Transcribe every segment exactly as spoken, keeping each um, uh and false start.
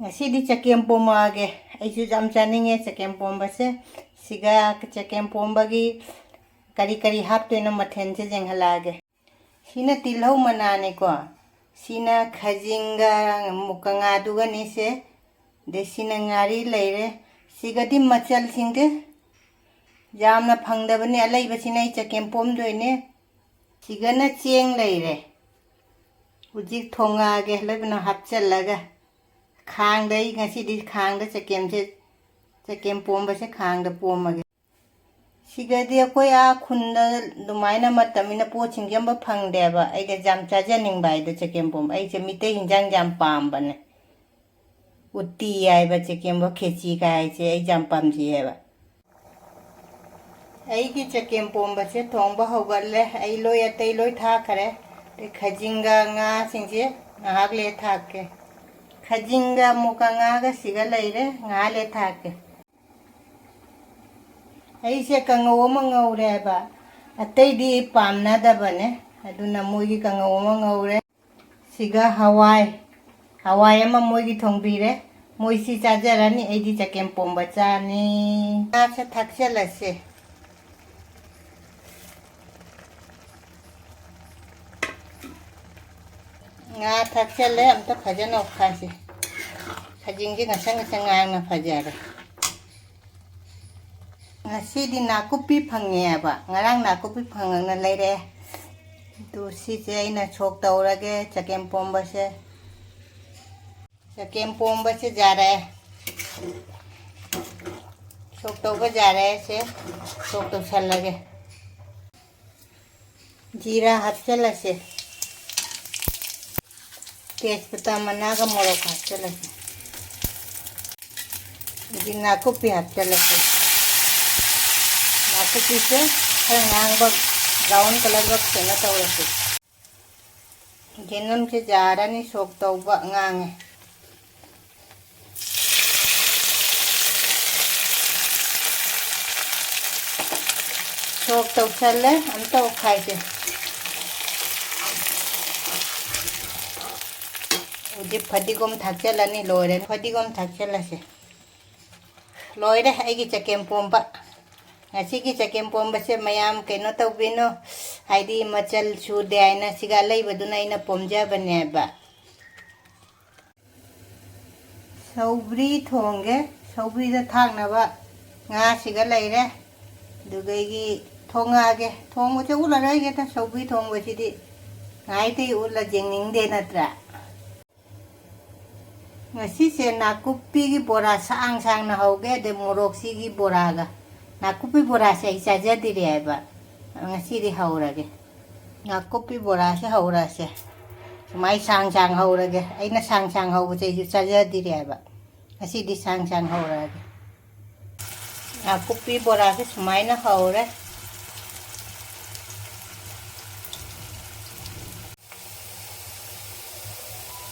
ꯉꯁꯤꯗꯤ ꯆꯒꯦꯝ ꯄꯣꯝꯃꯛꯑꯒꯦ꯫ ꯑꯩꯁꯨ ꯌꯥꯝ ꯆꯥꯅꯤꯡꯉꯦ ꯆꯒꯦꯝ ꯄꯣꯝꯕꯁꯦ꯫ ꯁꯤꯒ ꯆꯒꯦꯝ ꯄꯣꯝꯕꯒꯤ ꯀꯔꯤ ꯀꯔꯤ ꯍꯥꯞꯇꯣꯏꯅꯣ ꯃꯊꯦꯜꯁꯦ ꯌꯦꯡꯍꯜꯂꯛꯑꯒꯦ꯫ ꯁꯤꯅ ꯇꯤꯜꯍꯧ ꯃꯅꯥꯅꯤꯀꯣ꯫ ꯁꯤꯅ ꯈꯖꯤꯡꯒ ꯃꯨꯀ ꯉꯥꯗꯨꯒꯅꯤꯁꯦ꯫ ꯑꯗꯩ ꯁꯤꯅ ꯉꯥꯔꯤ ꯂꯩꯔꯦ꯫ ꯁꯤꯒꯗꯤ ꯃꯆꯜꯁꯤꯡꯁꯦ ꯌꯥꯝꯅ ꯐꯪꯗꯕꯅꯤ꯫ ꯑꯂꯩꯕꯁꯤꯅ ꯑꯩ ꯆꯒꯦꯝ ꯄꯣꯝꯗꯣꯏꯅꯦ꯫ ꯁꯤꯒꯅ ꯆꯦꯡ ꯂꯩꯔꯦ꯫ ꯍꯧꯖꯤꯛ ꯊꯣꯡꯉꯛꯑꯒꯦ ꯂꯣꯏꯅ ꯍꯥꯞꯆꯜꯂꯒ꯫ ꯈꯥꯡꯗ ꯑꯩ ꯉꯁꯤꯗꯤ ꯈꯥꯡꯗ ꯆꯒꯦꯝꯁꯦ, ꯆꯒꯦꯝ ꯄꯣꯝꯕꯁꯦ ꯈꯥꯡꯗ ꯄꯣꯝꯃꯒꯦ꯫ ꯁꯤꯒꯗꯤ ꯑꯩꯈꯣꯏ ꯑꯥ ꯈꯨꯟꯗ ꯑꯗꯨꯃꯥꯏꯅ ꯃꯇꯝꯅꯤꯅ ꯄꯣꯠꯁꯤꯡꯁꯦ ꯑꯝꯕ ꯐꯪꯗꯦꯕ꯫ ꯑꯩꯒ ꯌꯥꯝ ꯆꯥꯖꯅꯤꯡꯕ ꯍꯥꯏꯗꯣ ꯆꯒꯦꯝ ꯄꯣꯝꯕ꯫ ꯑꯩꯁꯦ ꯃꯤꯇꯩ ꯍꯤꯟꯖꯥꯡ ꯌꯥꯝ ꯄꯥꯝꯕꯅꯦ꯫ ꯎꯇꯤ ꯍꯥꯏꯕ ꯆꯒꯦꯝꯕ ꯈꯦꯆꯤꯒ ꯍꯥꯏꯁꯦ ꯑꯩ ꯌꯥꯝ ꯄꯥꯝꯖꯩꯌꯦꯕ꯫ ꯑꯩꯒꯤ ꯆꯒꯦꯝ ꯄꯣꯝꯕꯁꯦ ꯊꯣꯡꯕ ꯍꯧꯒꯠꯂꯦ꯫ ꯑꯩ ꯂꯣꯏ ꯑꯇꯩ ꯂꯣꯏ ꯊꯥꯛꯈꯔꯦ꯫ ꯑꯗꯩ ꯈꯖꯤꯡꯒ ꯉꯥꯁꯤꯡꯁꯦ ꯉꯥꯏꯍꯥꯛ ꯂꯩ ꯊꯥꯛꯀꯦ꯫ ꯈꯖꯤꯡꯒ ꯃꯨꯀ ꯉꯥꯒ ꯁꯤꯒ ꯂꯩꯔꯦ꯫ ꯉꯥꯏꯍꯥꯛ ꯂꯩ ꯊꯥꯛꯀꯦ꯫ ꯑꯩꯁꯦ ꯀꯥꯡꯉꯧ ꯑꯃ ꯉꯧꯔꯦꯕ꯫ ꯑꯇꯩꯗꯤ ꯄꯥꯝꯅꯗꯕꯅꯦ꯫ ꯑꯗꯨꯅ ꯃꯣꯏꯒꯤ ꯀꯥꯡꯉꯧ ꯑꯃ ꯉꯧꯔꯦ꯫ ꯁꯤꯒ ꯍꯋꯥꯏ, ꯍꯋꯥꯏ ꯑꯃ ꯃꯣꯏꯒꯤ ꯊꯣꯡꯕꯤꯔꯦ꯫ ꯃꯣꯏ ꯁꯤ ꯆꯥꯖꯔꯅꯤ, ꯑꯩꯗꯤ ꯆꯒꯦꯝ ꯄꯣꯝꯕ ꯆꯥꯅꯤ꯫ ꯉꯥꯁꯦ ꯊꯥꯛꯆꯜꯂꯁꯦ꯫ ꯉꯥ ꯊꯥꯛꯆꯜꯂꯦ, ꯑꯝꯇ ꯐꯖꯅ ꯑꯣꯠꯈꯥꯏꯁꯦ꯫ ꯈꯖꯤꯡꯁꯦ ꯉꯁꯪ ꯉꯁꯪ ꯉꯥꯡꯅ ꯐꯖꯔꯦ꯫ ꯉꯁꯤꯗꯤ ꯅꯥꯀꯨꯞꯄꯤ ꯐꯪꯉꯦꯕ, ꯉꯔꯥꯡ ꯅꯥꯀꯨꯞꯄꯤ ꯐꯪꯉꯛꯅ ꯂꯩꯔꯛꯑꯦ꯫ ꯑꯗꯨ ꯁꯤꯁꯦ ꯑꯩꯅ ꯁꯣꯛ ꯇꯧꯔꯒꯦ ꯆꯒꯦꯝ ꯄꯣꯝꯕꯁꯦ꯫ ꯆꯒꯦꯝ ꯄꯣꯝꯕꯁꯦ ꯌꯥꯔꯦ꯫ ꯁꯣꯛ ꯇꯧꯕ ꯌꯥꯔꯦ꯫ ꯁꯦ ꯁꯣꯛ ꯇꯧꯁꯜꯂꯒꯦ꯫ ꯖꯤꯔꯥ ꯍꯥꯞꯆꯜꯂꯁꯦ꯫ ꯇꯦꯖꯄꯇꯥ ꯃꯅꯥꯒ ꯃꯣꯔꯣꯛ ꯍꯥꯞꯆꯜꯂꯁꯦ꯫ ꯑꯗꯒꯤ ꯅꯥꯀꯨꯞꯄꯤ ꯍꯥꯞꯆꯜꯂꯁꯦ꯫ ꯅꯥꯀꯨꯞꯄꯤꯁꯦ ꯈꯔ ꯉꯥꯡꯕ, brown colour ꯕꯛ ꯀꯩꯅꯣ ꯇꯧꯔꯁꯦ꯫ ꯌꯦꯅꯝꯁꯦ ꯖꯥꯔ ꯑꯅꯤ ꯁꯣꯛ ꯇꯧꯕ ꯉꯥꯡꯉꯦ꯫ ꯁꯣꯛ ꯇꯧꯁꯜꯂꯦ, ꯑꯝꯇ ꯑꯣꯠꯈꯥꯏꯁꯦ꯫ ꯍꯧꯖꯤꯛ ꯐꯗꯤꯒꯣꯝ ꯊꯥꯛꯆꯜꯂꯅꯤ꯫ ꯂꯣꯏꯔꯦ, ꯐꯗꯤꯒꯣꯝ ꯊꯥꯛꯆꯜꯂꯁꯦ꯫ ꯂꯣꯏꯔꯦ ꯑꯩꯒꯤ ꯆꯒꯦꯝ ꯄꯣꯝꯕ꯫ ꯉꯁꯤꯒꯤ ꯆꯒꯦꯝ ꯄꯣꯝꯕꯁꯦ ꯃꯌꯥꯝ ꯀꯩꯅꯣ ꯇꯧꯕꯤꯅꯨ, ꯍꯥꯏꯗꯤ ꯃꯆꯜ ꯁꯨꯗꯦ ꯍꯥꯏꯅ꯫ ꯁꯤꯒ ꯑꯂꯩꯕꯗꯨꯅ ꯑꯩꯅ ꯄꯣꯝꯖꯕꯅꯦꯕ꯫ ꯁꯧꯒ꯭ꯔꯤ ꯊꯣꯡꯒꯦ꯫ ꯁꯧꯒ꯭ꯔꯤꯗ ꯊꯥꯛꯅꯕ ꯉꯥꯁꯤꯒ ꯂꯩꯔꯦ꯫ ꯑꯗꯨꯒ ꯑꯩꯒꯤ ꯊꯣꯡꯉꯛꯑꯒꯦ꯫ ꯊꯣꯡꯕꯁꯦ ꯎꯠꯂꯔꯣꯏꯒꯦꯗ, ꯁꯧꯒ꯭ꯔꯤ ꯊꯣꯡꯕꯁꯤꯗꯤ ꯉꯥꯏꯇꯩ ꯎꯠꯂ ꯌꯦꯡꯅꯤꯡꯗꯦ ꯅꯠꯇ꯭ꯔꯥ? ꯉꯁꯤꯁꯦ ꯅꯥꯀꯨꯞꯄꯤꯒꯤ ꯕꯣꯔꯥ ꯁꯥꯡ ꯁꯥꯡꯅ ꯍꯧꯒꯦ, ꯑꯗꯩ ꯃꯣꯔꯣꯛꯁꯤꯒꯤ ꯕꯣꯔꯥꯒ꯫ ꯅꯥꯀꯨꯞꯄꯤ ꯕꯣꯔꯥꯁꯦ ꯑꯩ ꯆꯥꯖꯗ꯭ꯔꯤ ꯍꯥꯏꯕ, ꯉꯁꯤꯗꯤ ꯍꯧꯔꯒꯦ꯫ ꯅꯥꯀꯨꯞꯄꯤ ꯕꯣꯔꯥꯁꯦ ꯍꯧꯔꯁꯦ꯫ ꯁꯨꯃꯥꯏ ꯁꯥꯡ ꯁꯥꯡ ꯍꯧꯔꯒꯦ꯫ ꯑꯩꯅ ꯁꯥꯡ ꯁꯥꯡ ꯍꯧꯕꯁꯦ ꯑꯩꯁꯨ ꯆꯥꯖꯗ꯭ꯔꯤ ꯍꯥꯏꯕ, ꯉꯁꯤꯗꯤ ꯁꯥꯡ ꯁꯥꯡ ꯍꯧꯔꯛꯑꯒꯦ꯫ ꯅꯥꯀꯨꯞꯄꯤ ꯕꯣꯔꯥꯁꯦ ꯁꯨꯃꯥꯏꯅ ꯍꯧꯔꯦ꯫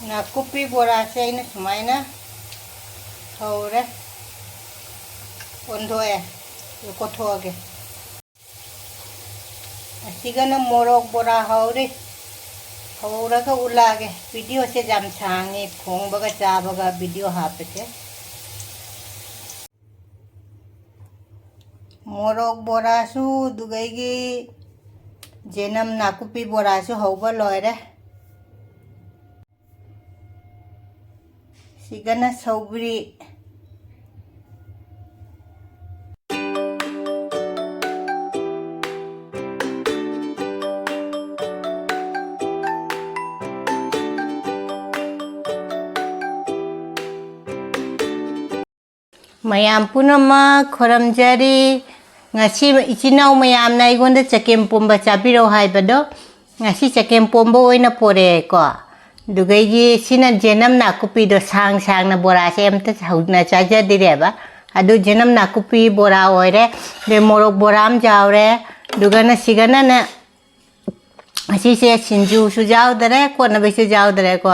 ꯅꯥꯀꯨꯞꯄꯤ ꯕꯣꯔꯥꯁꯦ ꯑꯩꯅ ꯁꯨꯃꯥꯏꯅ ꯍꯧꯔꯦ꯫ ꯑꯣꯟꯊꯣꯛꯑꯦ꯫ ꯑꯗꯨ ꯀꯣꯠꯊꯣꯛꯑꯒꯦ꯫ ꯑꯁꯤꯒꯅ ꯃꯣꯔꯣꯛ ꯕꯣꯔꯥ ꯍꯧꯔꯤ꯫ ꯍꯧꯔꯒ ꯎꯠꯂꯛꯑꯒꯦ꯫ ꯚꯤꯗꯤꯑꯣꯁꯦ ꯌꯥꯝ ꯁꯥꯡꯉꯤ, ꯊꯣꯡꯕꯒ ꯆꯥꯕꯒ ꯚꯤꯗꯤꯑꯣ ꯍꯥꯞꯄꯁꯦ꯫ ꯃꯣꯔꯣꯛ ꯕꯣꯔꯥꯁꯨ, ꯑꯗꯨꯒꯩꯒꯤ ꯖꯦꯅꯝ ꯅꯥꯀꯨꯞꯄꯤ ꯕꯣꯔꯥꯁꯨ ꯍꯧꯕ ꯂꯣꯏꯔꯦ꯫ ꯁꯤꯒꯅ ꯁꯧꯒ꯭ꯔꯤ꯫ ꯃꯌꯥꯝ ꯄꯨꯝꯅꯃꯛ ꯈꯨꯔꯨꯝꯖꯔꯤ꯫ ꯉꯁꯤ ꯏꯆꯤꯟ ꯏꯅꯥꯎ ꯃꯌꯥꯝꯅ ꯑꯩꯉꯣꯟꯗ ꯆꯒꯦꯝ ꯄꯣꯝꯕ ꯆꯥꯕꯤꯔꯛꯑꯣ ꯍꯥꯏꯕꯗꯣ, ꯉꯁꯤ ꯆꯒꯦꯝ ꯄꯣꯝꯕ ꯑꯣꯏꯅ ꯄꯣꯔꯛꯑꯦꯀꯣ꯫ ꯑꯗꯨꯒꯩꯒꯤ ꯁꯤꯅ ꯖꯦꯅꯝ ꯅꯥꯀꯨꯞꯄꯤꯗꯣ ꯁꯥꯡ ꯁꯥꯡꯅ ꯕꯣꯔꯥꯁꯦ ꯑꯝꯇ ꯍꯧꯅ ꯆꯥꯖꯗ꯭ꯔꯦꯕ꯫ ꯑꯗꯨ ꯖꯦꯅꯝ ꯅꯥꯀꯨꯞꯄꯤ ꯕꯣꯔꯥ ꯑꯣꯏꯔꯦ꯫ ꯑꯗꯩ ꯃꯣꯔꯣꯛ ꯕꯣꯔꯥ ꯑꯃ ꯌꯥꯎꯔꯦ꯫ ꯑꯗꯨꯒꯅ ꯁꯤꯒꯅꯅꯦ, ꯑꯁꯤꯁꯦ ꯁꯤꯡꯖꯨꯁꯨ ꯌꯥꯎꯗꯔꯦ, ꯀꯣꯠꯅꯕꯁꯨ ꯌꯥꯎꯗꯔꯦꯀꯣ꯫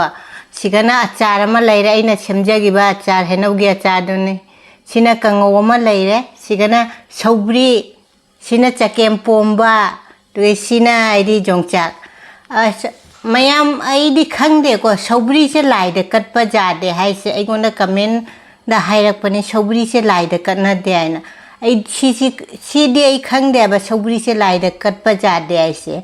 ꯁꯤꯒꯅ ꯑꯆꯥꯔ ꯑꯃ ꯂꯩꯔꯦ, ꯑꯩꯅ ꯁꯦꯝꯖꯈꯤꯕ ꯑꯆꯥꯔ, ꯍꯩꯅꯧꯒꯤ ꯑꯆꯥꯔꯗꯨꯅꯤ꯫ ꯁꯤꯅ ꯀꯥꯡꯉꯧ ꯑꯃ ꯂꯩꯔꯦ꯫ ꯁꯤꯒꯅ ꯁꯧꯒ꯭ꯔꯤ, ꯁꯤꯅ ꯆꯒꯦꯝ ꯄꯣꯝꯕ, ꯑꯗꯨꯒ ꯁꯤꯅ ꯍꯥꯏꯗꯤ ꯌꯣꯡꯆꯥꯛ꯫ ꯑꯁ, ꯃꯌꯥꯝ, ꯑꯩꯗꯤ ꯈꯪꯗꯦꯀꯣ, ꯁꯧꯒ꯭ꯔꯤꯁꯦ ꯂꯥꯏꯗ ꯀꯠꯄ ꯌꯥꯗꯦ ꯍꯥꯏꯁꯦ꯫ ꯑꯩꯉꯣꯟꯗ comment ꯗ ꯍꯥꯏꯔꯛꯄꯅꯦ, "ꯁꯧꯒ꯭ꯔꯤꯁꯦ ꯂꯥꯏꯗ ꯀꯠꯅꯗꯦ" ꯍꯥꯏꯅ꯫ ꯑꯩ ꯁꯤꯁꯤ, ꯁꯤꯗꯤ ꯑꯩ ꯈꯪꯗꯦꯕ, ꯁꯧꯒ꯭ꯔꯤꯁꯦ ꯂꯥꯏꯗ ꯀꯠꯄ ꯌꯥꯗꯦ ꯍꯥꯏꯁꯦ꯫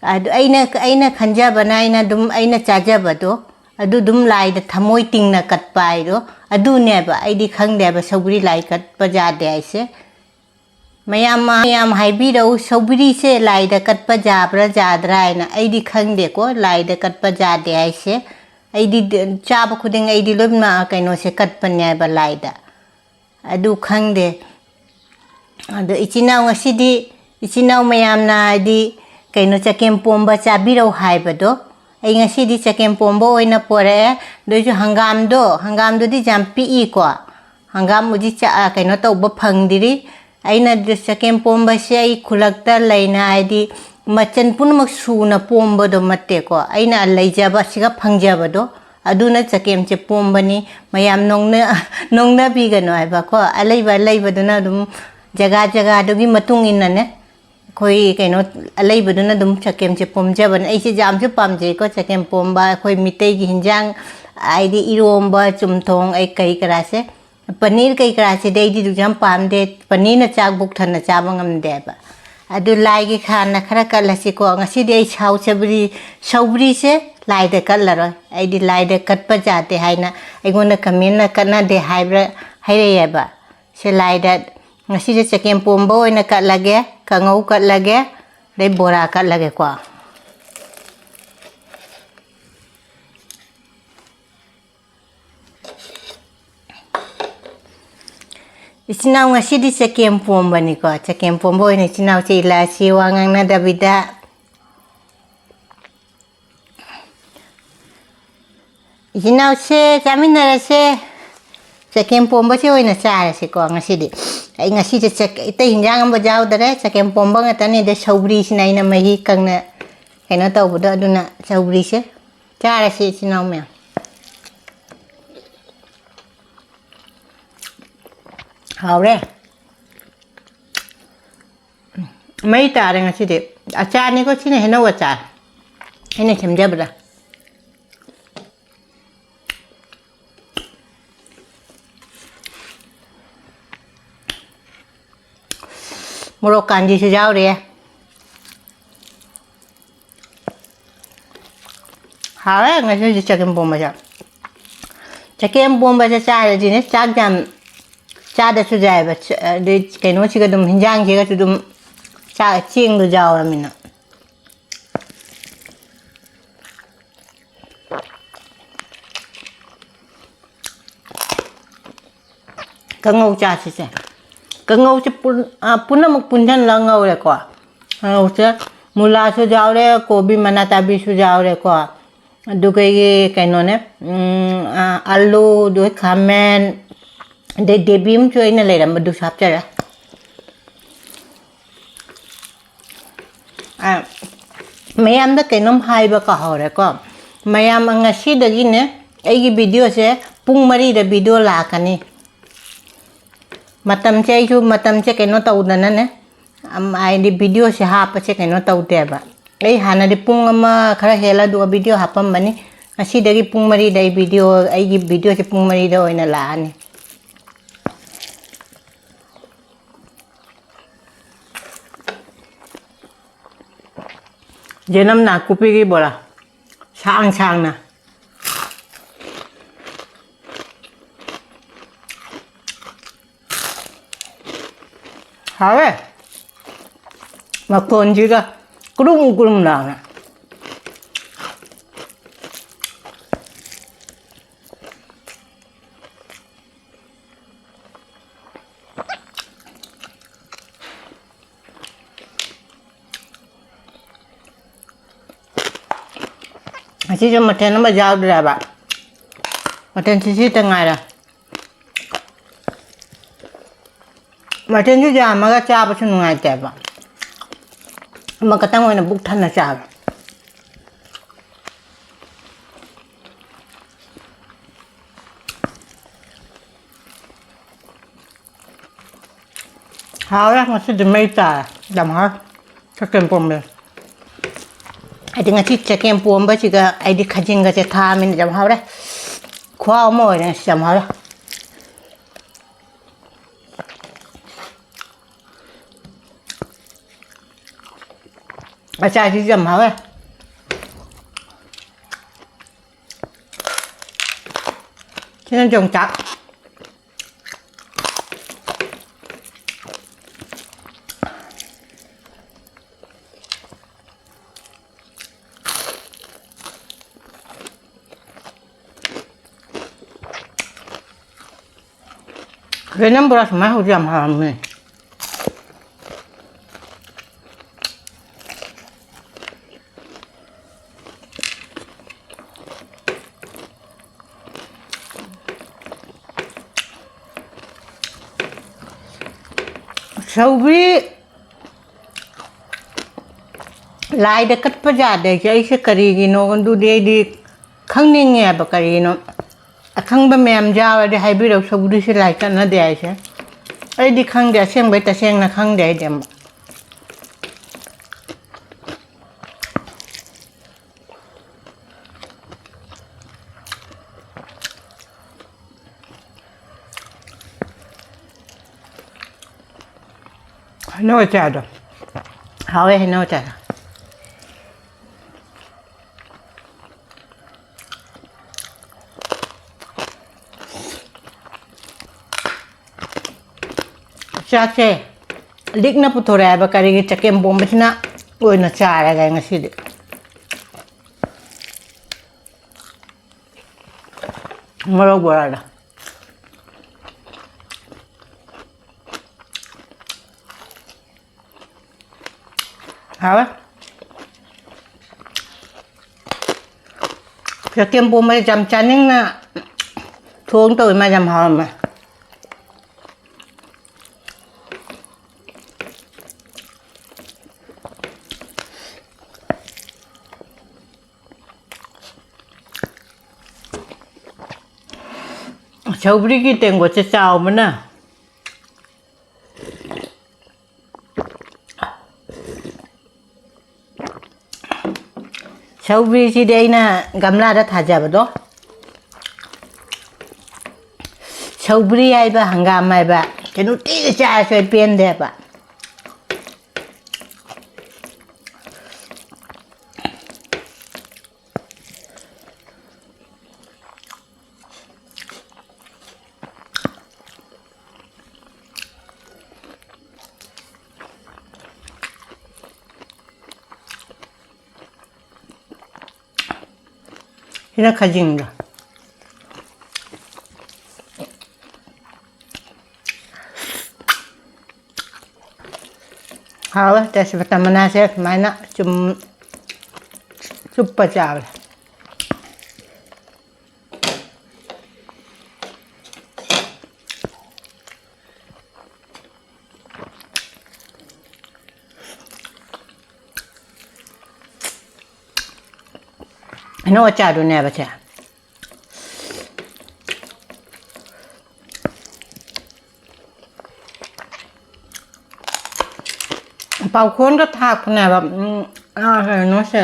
ꯑꯗꯨ ꯑꯩꯅ, ꯑꯩꯅ ꯈꯟꯖꯕꯅ, ꯑꯩꯅ ꯑꯗꯨꯝ, ꯑꯩꯅ ꯆꯥꯖꯕꯗꯣ, ꯑꯗꯨ ꯑꯗꯨꯝ ꯂꯥꯏꯗ ꯊꯃꯣꯏ ꯇꯤꯡꯅ ꯀꯠꯄ ꯍꯥꯏꯗꯣ ꯑꯗꯨꯅꯦꯕ꯫ ꯑꯩꯗꯤ ꯈꯪꯗꯦꯕ ꯁꯧꯒ꯭ꯔꯤ ꯂꯥꯏ ꯀꯠꯄ ꯌꯥꯗꯦ ꯍꯥꯏꯁꯦ꯫ ꯃꯌꯥꯝ, ꯃꯌꯥꯝ ꯍꯥꯏꯕꯤꯔꯛꯎ, ꯁꯧꯒ꯭ꯔꯤꯁꯦ ꯂꯥꯏꯗ ꯀꯠꯄ ꯌꯥꯕ꯭ꯔꯥ ꯌꯥꯗ꯭ꯔꯥ ꯍꯥꯏꯅ꯫ ꯑꯩꯗꯤ ꯈꯪꯗꯦꯀꯣ, ꯂꯥꯏꯗ ꯀꯠꯄ ꯌꯥꯗꯦ ꯍꯥꯏꯁꯦ꯫ ꯑꯩꯗꯤ ꯆꯥꯕ ꯈꯨꯗꯤꯡ ꯑꯩꯗꯤ ꯂꯣꯏꯅꯃꯛ ꯀꯩꯅꯣꯁꯦ ꯀꯠꯄꯅꯦꯕ ꯂꯥꯏꯗ꯫ ꯑꯗꯨ ꯈꯪꯗꯦ꯫ ꯑꯗꯣ ꯏꯆꯤꯟ ꯏꯅꯥꯎ ꯉꯁꯤꯗꯤ, ꯏꯆꯤꯟ ꯏꯅꯥꯎ ꯃꯌꯥꯝꯅ ꯍꯥꯏꯗꯤ ꯀꯩꯅꯣ ꯆꯒꯦꯝ ꯄꯣꯝꯕ ꯆꯥꯕꯤꯔꯧ ꯍꯥꯏꯕꯗꯣ, ꯑꯩ ꯉꯁꯤꯗꯤ ꯆꯒꯦꯝ ꯄꯣꯝꯕ ꯑꯣꯏꯅ ꯄꯣꯔꯛꯑꯦ꯫ ꯑꯗꯨ ꯑꯣꯏꯁꯨ ꯍꯪꯒꯥꯝꯗꯣ, ꯍꯪꯒꯥꯝꯗꯨꯗꯤ ꯌꯥꯝ ꯄꯤꯛꯏꯀꯣ, ꯍꯪꯒꯥꯝ ꯍꯧꯖꯤꯛ ꯆ-, ꯀꯩꯅꯣ ꯇꯧꯕ ꯐꯪꯗ꯭ꯔꯤ꯫ ꯑꯩꯅ ꯆꯒꯦꯝ ꯄꯣꯝꯕꯁꯦ ꯑꯩ ꯈꯨꯂꯛꯇ ꯂꯩꯅ, ꯍꯥꯏꯗꯤ ꯃꯆꯜ ꯄꯨꯝꯅꯃꯛ ꯁꯨꯅ ꯄꯣꯝꯕꯗꯣ ꯅꯠꯇꯦꯀꯣ, ꯑꯩꯅ ꯂꯩꯖꯕ ꯑꯁꯤꯒ ꯐꯪꯖꯕꯗꯣ, ꯑꯗꯨꯅ ꯆꯒꯦꯝꯁꯦ ꯄꯣꯝꯕꯅꯤ꯫ ꯃꯌꯥꯝ ꯅꯣꯡꯅ-, ꯅꯣꯡꯅꯕꯤꯒꯅꯨ ꯍꯥꯏꯕꯀꯣ, ꯑꯂꯩꯕ ꯑꯂꯩꯕꯗꯨꯅ ꯑꯗꯨꯝ ꯖꯒꯥ ꯖꯒꯥꯗꯨꯒꯤ ꯃꯇꯨꯡ ꯏꯟꯅꯅꯦ꯫ ꯑꯩꯈꯣꯏ ꯀꯩꯅꯣ, ꯑꯂꯩꯕꯗꯨꯅ ꯑꯗꯨꯝ ꯆꯒꯦꯝꯁꯦ ꯄꯣꯝꯖꯕꯅꯦ꯫ ꯑꯩꯁꯦ ꯌꯥꯝꯁꯨ ꯄꯥꯝꯖꯩꯀꯣ ꯆꯒꯦꯝ ꯄꯣꯝꯕ꯫ ꯑꯩꯈꯣꯏ ꯃꯤꯇꯩꯒꯤ ꯍꯤꯟꯖꯥꯡ, ꯍꯥꯏꯗꯤ ꯏꯔꯣꯝꯕ, ꯆꯨꯝꯊꯣꯡ, ꯑꯩ ꯀꯔꯤ ꯀꯔꯥꯁꯦ, ꯄꯅꯤꯔ ꯀꯩ ꯀꯔꯥꯁꯤꯗꯤ ꯑꯩꯗꯤ ꯑꯗꯨꯛ ꯌꯥꯝ ꯄꯥꯝꯗꯦ꯫ ꯄꯅꯤꯔꯅ ꯆꯥꯛ ꯕꯨꯛ ꯊꯟꯅ ꯆꯥꯕ ꯉꯝꯗꯦꯕ꯫ ꯑꯗꯨ ꯂꯥꯏꯒꯤ ꯈꯥꯟꯅ ꯈꯔ ꯀꯠꯂꯁꯤꯀꯣ꯫ ꯉꯁꯤꯗꯤ ꯑꯩ ꯁꯥꯎ ꯁꯕ꯭ꯔꯤ-, ꯁꯧꯒ꯭ꯔꯤꯁꯦ ꯂꯥꯏꯗ ꯀꯠꯂꯔꯣꯏ꯫ ꯑꯩꯗꯤ ꯂꯥꯏꯗ ꯀꯠꯄ ꯌꯥꯗꯦ ꯍꯥꯏꯅ ꯑꯩꯉꯣꯟꯗ comment ꯅ ꯀꯠꯅꯗꯦ ꯍꯥꯏꯕ꯭ꯔꯥ ꯍꯥꯏꯔꯛꯑꯦꯕ꯫ ꯁꯦ ꯂꯥꯏꯗ ꯉꯁꯤꯁꯦ ꯆꯒꯦꯝ ꯄꯣꯝꯕ ꯑꯣꯏꯅ ꯀꯠꯂꯒꯦ, ꯀꯥꯡꯉꯧ ꯀꯠꯂꯒꯦ, ꯑꯗꯩ ꯕꯣꯔꯥ ꯀꯠꯂꯒꯦꯀꯣ꯫ ꯏꯆꯤꯟ ꯏꯅꯥꯎ ꯉꯁꯤꯗꯤ ꯆꯒꯦꯝ ꯄꯣꯝꯕꯅꯤꯀꯣ꯫ ꯆꯒꯦꯝ ꯄꯣꯝꯕ ꯑꯣꯏꯅ ꯏꯆꯤꯟ ꯏꯅꯥꯎꯁꯦ ꯏꯂꯥꯏꯁꯤ ꯋꯥ ꯉꯥꯡꯅꯗꯕꯤꯗ ꯏꯆꯤꯟ ꯏꯅꯥꯎꯁꯦ ꯆꯥꯃꯤꯟꯅꯔꯁꯦ꯫ ꯆꯒꯦꯝ ꯄꯣꯝꯕꯁꯦ ꯑꯣꯏꯅ ꯆꯥꯔꯁꯤꯀꯣ ꯉꯁꯤꯗꯤ꯫ ꯑꯩ ꯉꯁꯤꯁꯦ ꯆ-, ꯑꯇꯩ ꯍꯤꯟꯖꯥꯡ ꯑꯃ ꯌꯥꯎꯗꯔꯦ, ꯆꯒꯦꯝ ꯄꯣꯝꯕ ꯉꯥꯛꯇꯅꯤ꯫ ꯑꯗꯩ ꯁꯧꯒ꯭ꯔꯤꯁꯤꯅ ꯑꯩꯅ ꯃꯍꯤ ꯀꯪꯅ ꯀꯩꯅꯣ ꯇꯧꯕꯗꯣ, ꯑꯗꯨꯅ ꯁꯧꯒ꯭ꯔꯤꯁꯦ ꯆꯥꯔꯁꯤ ꯏꯆꯤꯟ ꯏꯅꯥꯎ ꯃꯌꯥꯝ꯫ ꯍꯥꯎꯔꯦ꯫ ꯃꯩ ꯇꯥꯔꯦ ꯉꯁꯤꯗꯤ꯫ ꯑꯆꯥꯔꯅꯤꯀꯣ ꯁꯤꯅ, ꯍꯩꯅꯧ ꯑꯆꯥꯔ꯫ ꯑꯩꯅ ꯁꯦꯝꯖꯕꯗ꯫ ꯃꯣꯔꯣꯛ ꯀꯥꯟꯗꯤꯁꯨ ꯌꯥꯎꯔꯦ꯫ ꯍꯥꯎꯋꯦ ꯉꯁꯤꯗꯤ ꯆꯒꯦꯝ ꯄꯣꯝꯕꯁꯦ꯫ ꯆꯒꯦꯝ ꯄꯣꯝꯕꯁꯦ ꯆꯥꯔꯗꯤꯅꯦ ꯆꯥꯛ ꯌꯥꯝ ꯆꯥꯗꯁꯨ ꯌꯥꯏꯑꯕ꯫ ꯑꯗꯩ ꯀꯩꯅꯣꯁꯤꯒ ꯑꯗꯨꯝ, ꯍꯤꯟꯖꯥꯡꯁꯤꯒꯁꯨ ꯑꯗꯨꯝ ꯆꯥꯛ, ꯆꯦꯡꯗꯣ ꯌꯥꯎꯔꯃꯤꯅ꯫ ꯀꯥꯡꯉꯧ ꯆꯥꯁꯤꯁꯦ꯫ ꯀꯥꯡꯉꯧꯁꯦ ꯄꯨꯟ-, ꯑ, ꯄꯨꯝꯅꯃꯛ ꯄꯨꯟꯁꯤꯜꯂꯒ ꯉꯧꯔꯦꯀꯣ꯫ ꯀꯥꯡꯉꯧꯁꯦ ꯃꯨꯂꯥꯁꯨ ꯌꯥꯎꯔꯦ, ꯀꯣꯕꯤ ꯃꯅꯥ ꯇꯥꯕꯤꯁꯨ ꯌꯥꯎꯔꯦꯀꯣ꯫ ꯑꯗꯨꯒ ꯑꯩꯒꯤ ꯀꯩꯅꯣꯅꯦ, ꯎꯝ, ꯑ, ꯑꯥꯂꯨ, ꯑꯗꯨꯒ ꯈꯥꯃꯦꯟ, ꯑꯗꯩ ꯗꯦꯕꯤ ꯑꯃꯁꯨ ꯑꯩꯅ ꯂꯩꯔꯝꯕꯗꯨꯁꯨ ꯍꯥꯞꯆꯔꯦ꯫ ꯑ, ꯃꯌꯥꯝꯗ ꯀꯩꯅꯣꯝ ꯍꯥꯏꯕ ꯀꯥꯎꯍꯧꯔꯦꯀꯣ꯫ ꯃꯌꯥꯝ ꯉꯁꯤꯗꯒꯤꯅꯦ ꯑꯩꯒꯤ videoꯁꯦ ꯄꯨꯡ ꯃꯔꯤꯗ video ꯂꯥꯛꯀꯅꯤ꯫ ꯃꯇꯝꯁꯦ, ꯑꯩꯁꯨ ꯃꯇꯝꯁꯦ ꯀꯩꯅꯣ ꯇꯧꯗꯅꯅꯦ, ꯑꯝ, ꯍꯥꯏꯗꯤ videoꯁꯦ ꯍꯥꯞꯄꯁꯦ ꯀꯩꯅꯣ ꯇꯧꯗꯦꯕ꯫ ꯑꯩ ꯍꯥꯟꯅꯗꯤ ꯄꯨꯡ ꯑꯃ ꯈꯔ ꯍꯦꯜꯂ ꯑꯗꯨꯒ video ꯍꯥꯞꯄꯝꯕꯅꯤ꯫ ꯉꯁꯤꯗꯒꯤ ꯄꯨꯡ ꯃꯔꯤꯗ ꯑꯩ video, ꯑꯩꯒꯤ videoꯁꯦ ꯄꯨꯡ ꯃꯔꯤꯗ ꯑꯣꯏꯅ ꯂꯥꯛꯑꯅꯤ꯫ ꯌꯦꯅꯝ ꯅꯥꯀꯨꯞꯄꯤꯒꯤ ꯕꯣꯔꯥ꯫ ꯁꯥꯡ ꯁꯥꯡꯅ꯫ ꯍꯥꯎꯋꯦ꯫ ꯃꯈꯣꯟꯁꯤꯒ ꯀ꯭ꯔꯨꯝ ꯀ꯭ꯔꯨꯝ ꯂꯥꯎꯅ꯫ ꯑꯁꯤꯁꯨ ꯃꯊꯦꯜ ꯑꯃ ꯌꯥꯎꯗ꯭ꯔꯦꯕ꯫ ꯃꯊꯦꯜ ꯁꯤꯁꯤꯇ ꯉꯥꯏꯔꯦ꯫ ꯃꯊꯦꯜꯁꯨ ꯌꯥꯝꯃꯒ ꯆꯥꯕꯁꯨ ꯅꯨꯡꯉꯥꯏꯇꯦꯕ꯫ ꯑꯃꯈꯛꯇꯪ ꯑꯣꯏꯅ ꯄꯨꯛ ꯊꯟꯅ ꯆꯥꯕ꯫ ꯍꯥꯎꯔꯦ ꯉꯁꯤꯗꯤ ꯃꯩ ꯇꯥꯔꯦ꯫ ꯌꯥꯝ ꯍꯥꯎꯔꯦ꯫ ꯆꯒꯦꯝ ꯄꯣꯝꯕꯁꯦ꯫ ꯑꯩꯗꯤ ꯉꯁꯤ ꯆꯒꯦꯝ ꯄꯣꯝꯕꯁꯤꯒ ꯑꯩꯗꯤ ꯈꯥꯖꯤꯡꯒꯁꯦ ꯊꯥꯛꯑꯃꯤꯅ ꯌꯥꯝ ꯍꯥꯎꯔꯦ꯫ ꯈꯨꯍꯥꯎ ꯑꯃ ꯑꯣꯏꯔꯦ ꯉꯁꯤ, ꯌꯥꯝ ꯍꯥꯎꯔꯦ꯫ ꯑꯆꯥꯔꯁꯤꯁꯨ ꯌꯥꯝ ꯍꯥꯎꯋꯦ꯫ ꯁꯤꯅ ꯌꯣꯡꯆꯥꯛ꯫ ꯌꯦꯅꯝ ꯕꯣꯔꯥ ꯁꯨꯃꯥꯏꯅ ꯍꯧꯕꯁꯦ ꯌꯥꯝ ꯍꯥꯎꯔꯝꯃꯦ꯫ ꯁꯧꯒ꯭ꯔꯤ ꯂꯥꯏꯗ ꯀꯠꯄ ꯌꯥꯗꯦ ꯍꯥꯏꯁꯦ ꯑꯩꯁꯦ ꯀꯔꯤꯒꯤꯅꯣ? ꯑꯗꯨꯗꯤ ꯑꯩꯗꯤ ꯈꯪꯅꯤꯡꯉꯦꯕ ꯀꯔꯤꯅꯣ꯫ ꯑꯈꯪꯕ ꯃꯌꯥꯝ ꯌꯥꯎꯔꯗꯤ ꯍꯥꯏꯕꯤꯔꯛꯎ, ꯁꯧꯒ꯭ꯔꯤꯁꯦ ꯂꯥꯏ ꯀꯠꯅꯗꯦ ꯍꯥꯏꯁꯦ꯫ ꯑꯩꯗꯤ ꯈꯪꯗꯦ, ꯑꯁꯦꯡꯕꯩ ꯇꯁꯦꯡꯅ ꯈꯪꯗꯦ ꯑꯩꯗꯤ ꯑꯃꯨꯛ꯫ ꯍꯩꯅꯧ ꯑꯆꯥꯔꯗꯣ꯫ ꯍꯥꯎꯋꯦ ꯍꯩꯅꯧ ꯑꯆꯥꯔꯗꯣ꯫ ꯆꯥꯛꯁꯦ ꯂꯤꯛꯅ ꯄꯨꯊꯣꯔꯛꯑꯦꯕ, ꯀꯔꯤꯒꯤ ꯆꯒꯦꯝ ꯄꯣꯝꯕꯁꯤꯅ ꯑꯣꯏꯅ ꯆꯥꯔꯒꯦ ꯉꯁꯤꯗꯤ꯫ ꯃꯣꯔꯣꯛ ꯕꯣꯔꯥꯗꯣ꯫ ꯍꯥꯎꯋꯦ꯫ ꯆꯒꯦꯝ ꯄꯣꯝꯕꯁꯦ ꯌꯥꯝ ꯆꯥꯅꯤꯡꯅ ꯊꯣꯡ ꯇꯧꯋꯤ, ꯃꯥ ꯌꯥꯝ ꯍꯥꯎꯔꯝꯃꯦ꯫ ꯁꯧꯒ꯭ꯔꯤꯒꯤ ꯇꯦꯡꯀꯣꯠꯁꯦ ꯆꯥꯎꯕꯅ꯫ ꯁꯧꯒ꯭ꯔꯤꯁꯤꯗꯤ ꯑꯩꯅ ꯒꯝꯂꯥꯗ ꯊꯥꯖꯕꯗꯣ꯫ ꯁꯧꯒ꯭ꯔꯤ ꯍꯥꯏꯕ, ꯍꯪꯒꯥꯝ ꯍꯥꯏꯕ, ꯀꯩꯅꯣ ꯅꯨꯡꯇꯤꯒꯤ ꯆꯥꯔꯁꯨ ꯑꯩ ꯄꯦꯟꯗꯦꯕ꯫ ꯁꯤꯅ ꯈꯖꯤꯡꯗꯣ꯫ ꯍꯥꯎꯋꯦ, ꯇꯦꯖꯄꯇꯥ ꯃꯅꯥꯁꯦ ꯁꯨꯃꯥꯏꯅ ꯆꯨꯝ-, ꯆꯨꯞꯄ ꯆꯥꯕꯁꯦ꯫ ꯍꯩꯅꯧ ꯑꯆꯥꯔꯗꯨꯅꯦꯕ ꯁꯦ꯫ ꯄꯥꯎꯈꯣꯟꯒ ꯊꯥꯛꯄꯅꯦꯕ꯫ ꯎꯝ, ꯑꯥ, ꯀꯩꯅꯣꯁꯦ꯫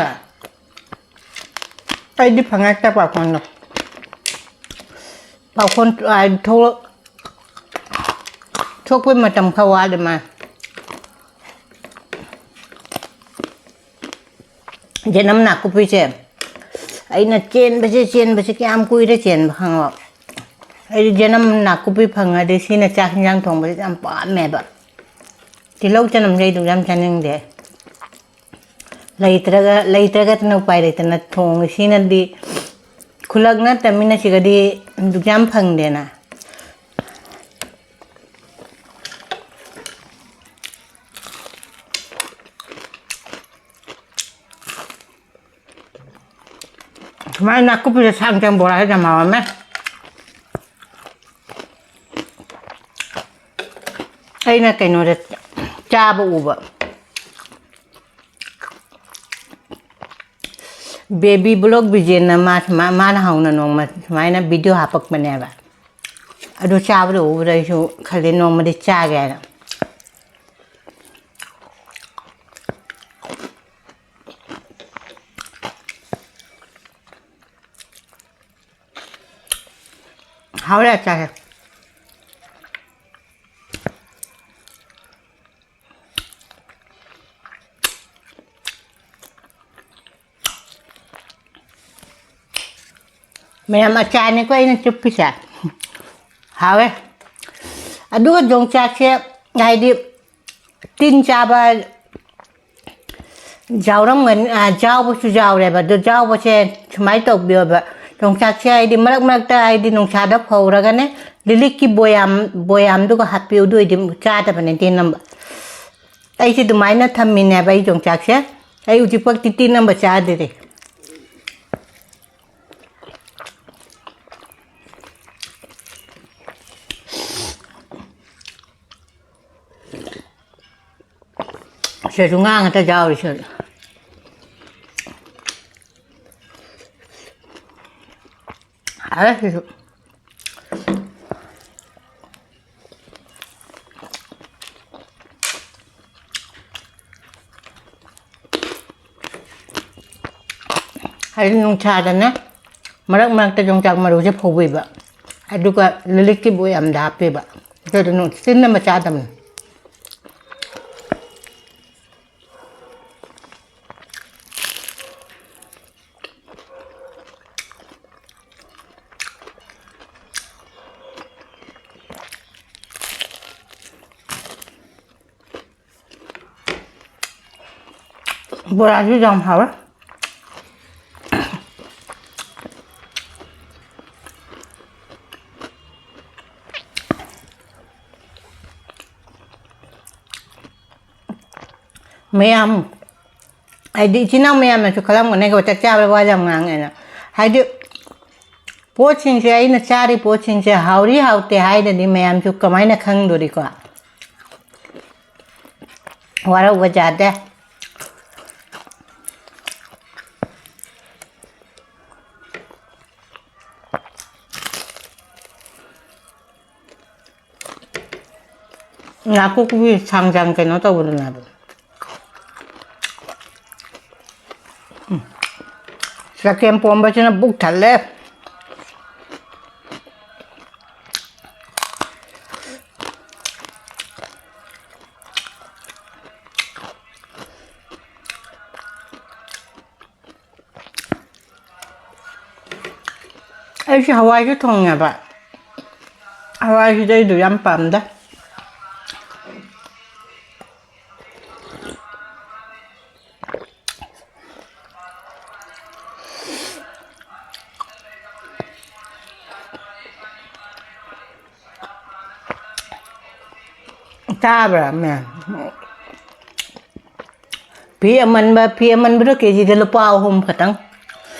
ꯑꯩꯗꯤ ꯐꯪꯉꯛꯇꯦ ꯄꯥꯎꯈꯣꯟꯗꯣ꯫ ꯄꯥꯎꯈꯣꯟ, ꯑꯥ, ꯊꯣꯛꯂꯛ-, ꯊꯣꯛꯄꯩ ꯃꯇꯝ ꯈꯔ ꯋꯥꯠꯂꯤ ꯃꯥ꯫ ꯌꯦꯅꯝ ꯅꯥꯀꯨꯞꯄꯤꯁꯦ ꯑꯩꯅ ꯆꯦꯟꯕꯁꯦ, ꯆꯦꯟꯕꯁꯦ ꯀꯌꯥꯝ ꯀꯨꯏꯔꯦ ꯆꯦꯟꯕ ꯈꯪꯉꯣ꯫ ꯑꯩꯗꯤ ꯌꯦꯅꯝ ꯅꯥꯀꯨꯞꯄꯤ ꯐꯪꯉꯗꯤ ꯁꯤꯅ ꯆꯥꯛ ꯍꯤꯟꯖꯥꯡ ꯊꯣꯡꯕꯁꯦ ꯌꯥꯝ ꯄꯥꯝꯃꯦꯕ꯫ ꯇꯤꯜꯍꯧ ꯆꯅꯝꯁꯦ ꯑꯩ ꯑꯗꯨꯛ ꯌꯥꯝ ꯆꯥꯅꯤꯡꯗꯦ꯫ ꯂꯩꯇ꯭ꯔꯒ, ꯂꯩꯇ꯭ꯔꯒꯅ ꯎꯄꯥꯏ ꯂꯩꯇꯅ ꯊꯣꯡꯉꯤ꯫ ꯁꯤꯅꯗꯤ ꯈꯨꯂꯛ ꯅꯠꯇꯃꯤꯅ ꯁꯤꯒꯗꯤ ꯑꯗꯨꯛ ꯌꯥꯝ ꯐꯪꯗꯦꯅ꯫ ꯁꯨꯃꯥꯏꯅ ꯅꯥꯀꯨꯞꯄꯤꯗ ꯁꯥꯡ ꯆꯪ ꯕꯣꯔꯥꯁꯦ ꯌꯥꯝ ꯍꯥꯎꯔꯝꯃꯦ꯫ ꯑꯩꯅ ꯀꯩꯅꯣꯗ ꯆꯥꯕ ꯎꯕ, ꯕꯦꯕꯤ ꯕ꯭ꯂꯣꯛ ꯕꯤꯖꯦꯟꯅ ꯃꯥ ꯁꯨꯃꯥꯏ-, ꯃꯥꯅ ꯍꯧꯅ ꯅꯣꯡꯃ ꯁꯨꯃꯥꯏꯅ ꯚꯤꯗꯤꯑꯣ ꯍꯥꯞꯄꯛꯄꯅꯦꯕ꯫ ꯑꯗꯨ ꯆꯥꯕꯗ ꯎꯕꯗ ꯑꯩꯁꯨ ꯈꯜꯂꯦ ꯅꯣꯡꯃꯗꯤ ꯆꯥꯒꯦ ꯍꯥꯏꯅ꯫ ꯍꯥꯎꯔꯦ, ꯆꯥꯔꯦ꯫ ꯃꯌꯥꯝ ꯑꯆꯥꯔꯅꯤꯀꯣ ꯑꯩꯅ ꯆꯨꯞꯄꯤꯁꯦ꯫ ꯍꯥꯎꯋꯦ꯫ ꯑꯗꯨꯒ ꯌꯣꯡꯆꯥꯛꯁꯦ, ꯍꯥꯏꯗꯤ, ꯇꯤꯟ ꯆꯥꯕ ꯌꯥꯎꯔꯝꯒꯅꯤ, ꯑ, ꯌꯥꯎꯕꯁꯨ ꯌꯥꯎꯔꯦꯕ꯫ ꯑꯗꯣ ꯌꯥꯎꯕꯁꯦ ꯁꯨꯃꯥꯏꯅ ꯇꯧꯕꯤꯌꯣꯕ, ꯌꯣꯡꯆꯥꯛꯁꯦ ꯍꯥꯏꯗꯤ ꯃꯔꯛ ꯃꯔꯛꯇ ꯍꯥꯏꯗꯤ ꯅꯨꯡꯁꯥꯗ ꯐꯧꯔꯒꯅꯦ, ꯂꯤꯂꯤꯛꯀꯤ ꯕꯣꯌꯥꯝ, ꯕꯣꯌꯥꯝꯗꯨꯒ ꯍꯥꯞꯄꯤꯌꯨ, ꯑꯗꯨ ꯑꯣꯏꯗꯤ ꯆꯥꯗꯕꯅꯦ ꯇꯤꯟ ꯑꯃ꯫ ꯑꯩꯁꯦ ꯑꯗꯨꯃꯥꯏꯅ ꯊꯝꯃꯤꯅꯦꯕ ꯑꯩ ꯌꯣꯡꯆꯥꯛꯁꯦ꯫ ꯑꯩ ꯍꯧꯖꯤꯛꯐꯥꯎꯗꯤ ꯇꯤꯟ ꯑꯃ ꯆꯥꯗ꯭ꯔꯤ꯫ ꯁꯤꯗꯁꯨ ꯉꯥ ꯉꯥꯛꯇ ꯌꯥꯎꯔꯤ ꯁꯤꯗ꯫ ꯍꯥꯎꯔꯦ ꯁꯤꯁꯨ꯫ ꯍꯥꯏꯗꯤ ꯅꯨꯡꯁꯥꯗꯅꯦ ꯃꯔꯛ ꯃꯔꯛꯇ ꯌꯣꯡꯆꯥꯛ ꯃꯔꯨꯁꯦ ꯐꯧꯕꯤꯕ, ꯑꯗꯨꯒ ꯂꯤꯂꯤꯛꯀꯤ ꯕꯣꯌꯥꯝꯗ ꯍꯥꯞꯄꯤꯕ, ꯑꯗꯨꯗꯨꯅ ꯇꯤꯟ ꯑꯃ ꯆꯥꯗꯕꯅꯤ꯫ ꯕꯣꯔꯥꯁꯨ ꯌꯥꯝ ꯍꯥꯎꯋꯦ꯫ ꯃꯌꯥꯝ, ꯍꯥꯏꯗꯤ ꯏꯆꯤꯟ ꯏꯅꯥꯎ ꯃꯌꯥꯝꯅꯁꯨ ꯈꯜꯂꯝꯒꯅꯦꯀꯣ, ꯆꯥꯛ ꯆꯥꯕꯗ ꯋꯥ ꯌꯥꯝ ꯉꯥꯡꯉꯦꯅ꯫ ꯍꯥꯏꯗꯤ ꯄꯣꯠꯁꯤꯡꯁꯦ, ꯑꯩꯅ ꯆꯥꯔꯤ ꯄꯣꯠꯁꯤꯡꯁꯦ ꯍꯥꯎꯔꯤ ꯍꯥꯎꯇꯦ ꯍꯥꯏꯗꯗꯤ ꯃꯌꯥꯝꯁꯨ ꯀꯃꯥꯏꯅ ꯈꯪꯗꯣꯔꯤꯀꯣ? ꯋꯥꯔꯧꯕ ꯌꯥꯗꯦ꯫ ꯅꯥꯀꯨꯞꯄꯤ ꯁꯥꯡꯖꯥꯡ ꯀꯩꯅꯣ ꯇꯧꯕꯗꯨꯅꯦꯕ꯫ ꯎꯝ꯫ ꯆꯒꯦꯝ ꯄꯣꯝꯕꯁꯤꯅ ꯄꯨꯛ ꯊꯜꯂꯦ꯫ ꯑꯩꯁꯨ ꯍꯋꯥꯏꯁꯨ ꯊꯣꯡꯉꯦꯕ꯫ ꯍꯋꯥꯏꯁꯤꯗꯤ ꯑꯩꯗꯨ ꯌꯥꯝ ꯄꯥꯝꯗꯦ꯫ ꯇꯥꯕ꯭ꯔꯥ, ꯃꯌꯥꯝ? ꯐꯤ ꯑꯃꯟꯕ, ꯐꯤ ꯑꯃꯟꯕꯗꯣ ꯀꯦꯖꯤꯗ ꯂꯨꯄꯥ ꯑꯍꯨꯝ ꯈꯛꯇꯪ꯫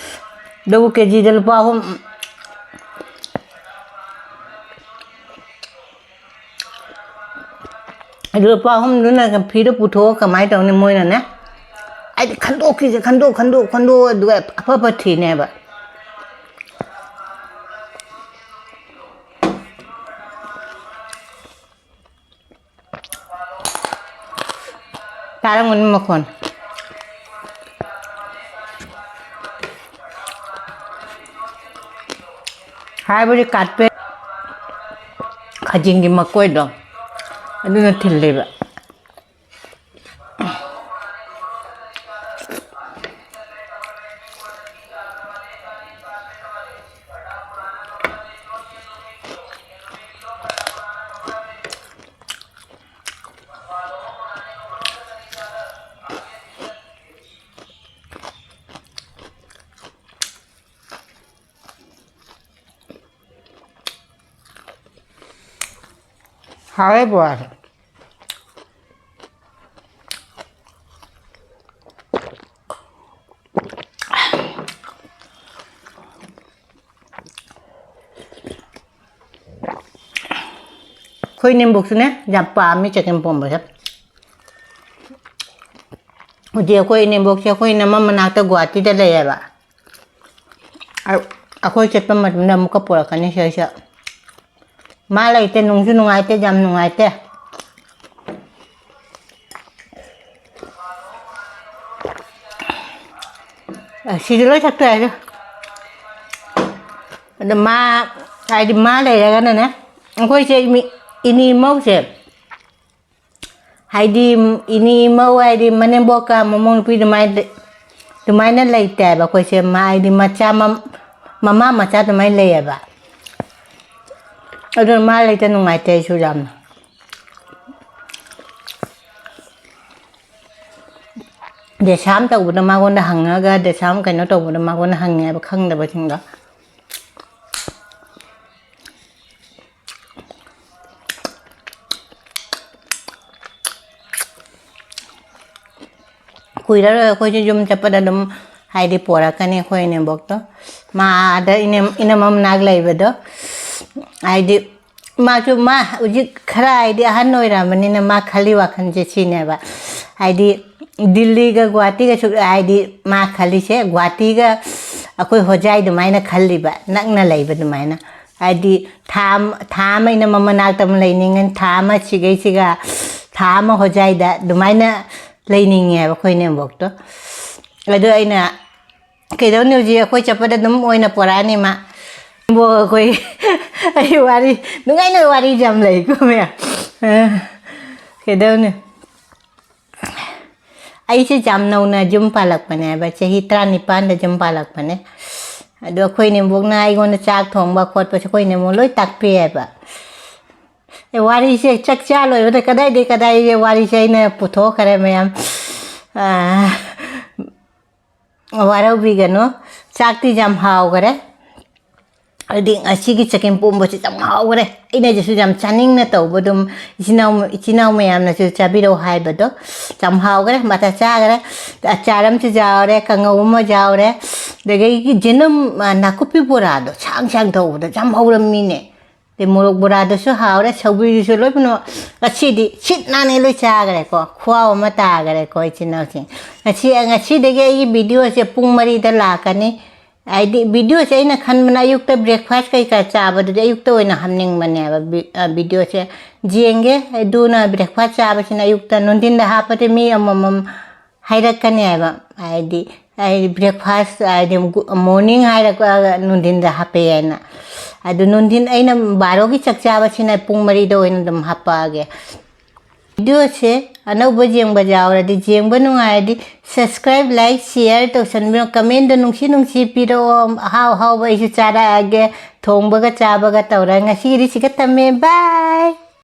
ꯑꯗꯨꯕꯨ ꯀꯦꯖꯤꯗ ꯂꯨꯄꯥ ꯑꯍꯨꯝ, ꯑꯗꯨ ꯂꯨꯄꯥ ꯑꯍꯨꯝꯗꯨꯅ ꯐꯤꯗꯣ ꯄꯨꯊꯣꯛꯑ ꯀꯃꯥꯏꯅ ꯇꯧꯅꯤ? ꯃꯣꯏꯅꯅꯦ, ꯑꯩꯗꯤ ꯈꯟꯗꯣꯛꯈꯤꯁꯦ, ꯈꯟꯗꯣꯛ, ꯈꯟꯗꯣꯛ, ꯈꯟꯗꯣꯛ, ꯑꯗꯨꯒ ꯑꯐ ꯑꯐ ꯊꯤꯅꯦꯕ꯫ ꯇꯥꯔꯝꯒꯅꯤ ꯃꯈꯣꯟ꯫ ꯍꯥꯏꯕꯗꯤ ꯀꯥꯔꯄꯦꯠ ꯈꯖꯤꯡꯒꯤ ꯃꯀꯣꯏꯗꯣ ꯑꯗꯨꯅ ꯊꯤꯜꯂꯦꯕ꯫ ꯍꯥꯎꯋꯦ ꯕꯣꯔꯥꯁꯦ꯫ ꯑꯩꯈꯣꯏ ꯏꯅꯦꯝꯕꯣꯛꯁꯨꯅꯦ ꯌꯥꯝ ꯄꯥꯝꯃꯤ ꯆꯒꯦꯝ ꯄꯣꯝꯕꯁꯦ꯫ ꯍꯧꯖꯤꯛ ꯑꯩꯈꯣꯏ ꯏꯅꯦꯝꯕꯣꯛꯁꯦ ꯑꯩꯈꯣꯏ ꯏꯅꯝꯃ ꯃꯅꯥꯛꯇ ꯒꯨꯍꯥꯇꯤꯗ ꯂꯩꯌꯦꯕ꯫ ꯑ-, ꯑꯩꯈꯣꯏ ꯆꯠꯄ ꯃꯇꯝꯗ ꯑꯃꯨꯛꯀ ꯄꯨꯔꯛꯀꯅꯤ ꯁꯤꯗꯩꯁꯤꯗ꯫ ꯃꯥ ꯂꯩꯇꯦ, ꯅꯨꯡꯁꯨ ꯅꯨꯡꯉꯥꯏꯇꯦ, ꯌꯥꯝ ꯅꯨꯡꯉꯥꯏꯇꯦ꯫ ꯑ, ꯁꯤꯗꯤ ꯂꯣꯏ ꯊꯛꯇꯣꯛꯑꯦ꯫ ꯑꯗꯣ ꯃꯥ, ꯍꯥꯏꯗꯤ ꯃꯥ ꯂꯩꯔꯒꯅꯅꯦ, ꯑꯩꯈꯣꯏꯁꯦ ꯏꯃꯤ-, ꯏꯅꯤ ꯏꯃꯧꯁꯦ, ꯍꯥꯏꯗꯤ ꯏꯅꯤ ꯏꯃꯧ ꯍꯥꯏꯗꯤ ꯃꯅꯦꯝꯕꯣꯛꯀ ꯃꯃꯧ ꯅꯨꯄꯤ ꯑꯗꯨꯃꯥꯏꯅ, ꯑꯗꯨꯃꯥꯏꯅ ꯂꯩꯇꯦ ꯍꯥꯏꯕ ꯑꯩꯈꯣꯏꯁꯦ꯫ ꯃꯥ ꯍꯥꯏꯗꯤ ꯃꯆꯥ ꯃꯝ-, ꯃꯃꯥ ꯃꯆꯥ ꯑꯗꯨꯃꯥꯏꯅ ꯂꯩꯌꯦꯕ꯫ ꯑꯗꯨꯅ ꯃꯥ ꯂꯩꯇ ꯅꯨꯡꯉꯥꯏꯇꯦ ꯑꯩꯁꯨ ꯌꯥꯝꯅ꯫ ꯗꯦꯁꯥꯝ ꯇꯧꯕꯗ ꯃꯉꯣꯟꯗ ꯍꯪꯉꯒ, ꯗꯦꯁꯥꯝ ꯀꯩꯅꯣ ꯇꯧꯕꯗ ꯃꯉꯣꯟꯗ ꯍꯪꯉꯦꯕ, ꯈꯪꯗꯕꯁꯤꯡꯗꯣ꯫ ꯀꯨꯏꯔꯔꯣꯏ, ꯑꯩꯈꯣꯏꯁꯨ ꯌꯨꯝ ꯆꯠꯄꯗ ꯑꯗꯨꯝ, ꯍꯥꯏꯗꯤ, ꯄꯣꯔꯛꯀꯅꯤ ꯑꯩꯈꯣꯏ ꯏꯅꯦꯝꯕꯣꯛꯇꯣ꯫ ꯃꯥ ꯑꯥꯗ ꯏꯅꯦꯝ-, ꯏꯅꯝꯃ ꯃꯅꯥꯛ ꯂꯩꯕꯗꯣ, ꯍꯥꯏꯗꯤ, ꯃꯥꯁꯨ, ꯃꯥ ꯍꯧꯖꯤꯛ ꯈꯔ, ꯍꯥꯏꯗꯤ, ꯑꯍꯟ ꯑꯣꯏꯔꯛꯑꯕꯅꯤꯅ ꯃꯥ ꯈꯜꯂꯤ ꯋꯥꯈꯜꯁꯦ ꯁꯤꯅꯦꯕ, ꯍꯥꯏꯗꯤ, ꯗꯤꯜꯂꯤꯒ ꯒꯨꯍꯥꯇꯤꯒꯁꯨ, ꯍꯥꯏꯗꯤ, ꯃꯥ ꯈꯜꯂꯤꯁꯦ ꯒꯨꯍꯥꯇꯤꯒ ꯑꯩꯈꯣꯏ ꯍꯣꯖꯥꯏ ꯑꯗꯨꯃꯥꯏꯅ ꯈꯜꯂꯤꯕ, ꯅꯛꯅ ꯂꯩꯕ ꯑꯗꯨꯃꯥꯏꯅ꯫ ꯍꯥꯏꯗꯤ, ꯊꯥ ꯑꯃ, ꯊꯥ ꯑꯃ ꯏꯅꯝꯃ ꯃꯅꯥꯛꯇ ꯑꯃ ꯂꯩꯅꯤꯡꯉꯦ, ꯊꯥ ꯑꯃ ꯁꯤꯒꯩꯁꯤꯒ, ꯊꯥ ꯑꯃ ꯍꯣꯖꯥꯏꯗ ꯑꯗꯨꯃꯥꯏꯅ ꯂꯩꯅꯤꯡꯉꯦꯕ ꯑꯩꯈꯣꯏ ꯏꯅꯦꯝꯕꯣꯛꯇꯣ꯫ ꯑꯗꯨ ꯑꯩꯅ, "ꯀꯩꯗꯧꯅꯤ, ꯍꯧꯖꯤꯛ ꯑꯩꯈꯣꯏ ꯆꯠꯄꯗ ꯑꯗꯨꯝ ꯑꯣꯏꯅ ꯄꯣꯔꯛꯑꯅꯤ ꯃꯥ"꯫ ꯏꯕꯣ, ꯑꯩꯈꯣꯏ, ꯑꯩ ꯋꯥꯔꯤ, ꯅꯨꯡꯉꯥꯏꯅ ꯋꯥꯔꯤꯁꯦ ꯌꯥꯝ ꯂꯩꯀꯣ ꯃꯌꯥꯝ꯫ ꯑ, ꯀꯩꯗꯧꯅꯤ? ꯑꯩꯁꯦ ꯌꯥꯝ ꯅꯧꯅ ꯌꯨꯝ ꯄꯥꯜꯂꯛꯄꯅꯦꯕ, ꯆꯍꯤ ꯇꯔꯥꯅꯤꯄꯥꯟꯗ ꯌꯨꯝ ꯄꯥꯜꯂꯛꯄꯅꯦ꯫ ꯑꯗꯣ ꯑꯩꯈꯣꯏ ꯅꯦꯝꯕꯣꯛꯅ ꯑꯩꯉꯣꯟꯗ ꯆꯥꯛ ꯊꯣꯡꯕ ꯈꯣꯠꯄꯁꯦ ꯑꯩꯈꯣꯏ ꯅꯦꯝꯕꯣꯛ ꯂꯣꯏ ꯇꯥꯛꯄꯤꯌꯦꯕ꯫ ꯑꯦ, ꯋꯥꯔꯤꯁꯦ ꯆꯥꯛ ꯆꯥ ꯂꯣꯏꯕꯗ ꯀꯗꯥꯏꯗꯩ ꯀꯗꯥꯏꯒꯤ ꯋꯥꯔꯤꯁꯦ ꯑꯩꯅ ꯄꯨꯊꯣꯛꯈ꯭ꯔꯦ ꯃꯌꯥꯝ꯫ ꯑꯥ, ꯋꯥꯔꯧꯕꯤꯒꯅꯨ꯫ ꯆꯥꯛꯇꯤ ꯌꯥꯝ ꯍꯥꯎꯈꯔꯦ꯫ ꯑꯗꯨꯗꯤ ꯉꯁꯤꯒꯤ ꯆꯒꯦꯝ ꯄꯣꯝꯕꯁꯤ ꯌꯥꯝ ꯍꯥꯎꯈꯔꯦ꯫ ꯑꯩꯅꯁꯨ ꯌꯥꯝ ꯆꯥꯅꯤꯡꯅ ꯇꯧꯕ ꯑꯗꯨꯝ ꯏꯆꯤꯟ ꯏꯅꯥꯎ, ꯏꯆꯤꯟ ꯏꯅꯥꯎ ꯃꯌꯥꯝꯅꯁꯨ ꯆꯥꯕꯤꯔꯛꯑꯣ ꯍꯥꯏꯕꯗꯣ ꯌꯥꯝ ꯍꯥꯎꯈꯔꯦ꯫ ꯃꯊꯥ ꯆꯥꯈꯔꯦ꯫ ꯑꯆꯥꯔ ꯑꯃꯁꯨ ꯌꯥꯎꯔꯦ, ꯀꯥꯡꯉꯧ ꯑꯃ ꯌꯥꯎꯔꯦ꯫ ꯑꯗꯒꯤ ꯌꯦꯅꯝ, ꯑ, ꯅꯥꯀꯨꯞꯄꯤ ꯕꯣꯔꯥꯗꯣ ꯁꯥꯡ ꯁꯥꯡ ꯇꯧꯕꯗꯣ ꯌꯥꯝ ꯍꯧꯔꯝꯃꯤꯅꯦ꯫ ꯑꯗꯩ ꯃꯣꯔꯣꯛ ꯕꯣꯔꯥꯗꯨꯁꯨ ꯍꯥꯎꯔꯦ, ꯁꯧꯒ꯭ꯔꯤꯗꯨꯁꯨ ꯂꯣꯏ ꯄꯨꯝꯅꯃꯛ ꯉꯁꯤꯗꯤ ꯁꯤꯠ ꯅꯥꯟꯅ ꯂꯣꯏ ꯆꯥꯈꯔꯦꯀꯣ꯫ ꯈꯨꯍꯥꯎ ꯑꯃ ꯇꯥꯈꯔꯦꯀꯣ ꯏꯆꯤꯟ ꯏꯅꯥꯎꯁꯤꯡ꯫ ꯉꯁꯤ, ꯉꯁꯤꯗꯒꯤ ꯑꯩꯒꯤ ꯚꯤꯗꯤꯑꯣꯁꯦ ꯄꯨꯡ ꯃꯔꯤꯗ ꯂꯥꯛꯀꯅꯤ꯫ ꯍꯥꯏꯗꯤ ꯚꯤꯗꯤꯑꯣꯁꯦ ꯑꯩꯅ ꯈꯟꯕꯅ ꯑꯌꯨꯛꯇ ꯕ꯭ꯔꯦꯛꯐꯥꯁ ꯀꯩꯀꯥ ꯆꯥꯕꯗꯨꯗꯤ ꯑꯌꯨꯛꯇ ꯑꯣꯏꯅ ꯍꯥꯞꯅꯤꯡꯕꯅꯦꯕ ꯚꯤ-, ꯑ, ꯚꯤꯗꯤꯑꯣꯁꯦ꯫ ꯌꯦꯡꯒꯦ, ꯑꯗꯨꯅ ꯕ꯭ꯔꯦꯛꯐꯥꯁ ꯆꯥꯕꯁꯤꯅ ꯑꯌꯨꯛꯇ, ꯅꯨꯡꯊꯤꯟꯗ ꯍꯥꯞꯄꯗꯤ ꯃꯤ ꯑꯃꯃꯝ ꯍꯥꯏꯔꯛꯀꯅꯦꯕ꯫ ꯍꯥꯏꯗꯤ, ꯑꯩ ꯕ꯭ꯔꯦꯛꯐꯥꯁ, ꯍꯥꯏꯗꯤ, ꯒꯨ-, ꯃꯣꯔꯅꯤꯡ ꯍꯥꯏꯔꯛꯑꯒ ꯅꯨꯡꯊꯤꯟꯗ ꯍꯥꯞꯄꯦ ꯍꯥꯏꯅ꯫ ꯑꯗꯨ ꯅꯨꯡꯊꯤꯟ ꯑꯩꯅ ꯕꯥꯔꯣꯒꯤ ꯆꯥꯛ ꯆꯥꯕꯁꯤꯅ ꯄꯨꯡ ꯃꯔꯤꯗ ꯑꯣꯏꯅ ꯑꯗꯨꯝ ꯍꯥꯞꯄꯛꯑꯒꯦ꯫ ꯚꯤꯗꯤꯑꯣꯁꯦ ꯑꯅꯧꯕ ꯌꯦꯡꯕ ꯌꯥꯎꯔꯗꯤ, ꯌꯦꯡꯕ ꯅꯨꯡꯉꯥꯏꯔꯗꯤ subscribe, like, share ꯇꯧꯁꯟꯕꯤꯔꯣ꯫ Commentꯗ ꯅꯨꯡꯁꯤ ꯅꯨꯡꯁꯤ ꯄꯤꯔꯛꯑꯣ꯫ ꯑꯍꯥꯎ ꯑꯍꯥꯎꯕ ꯑꯩꯁꯨ ꯆꯥꯔꯛꯑꯒꯦ꯫ ꯊꯣꯡꯕꯒ ꯆꯥꯕꯒ ꯇꯧꯔꯒ ꯉꯁꯤꯒꯤꯗꯤ ꯁꯤꯒ ꯊꯝꯃꯦ꯫ Bye꯫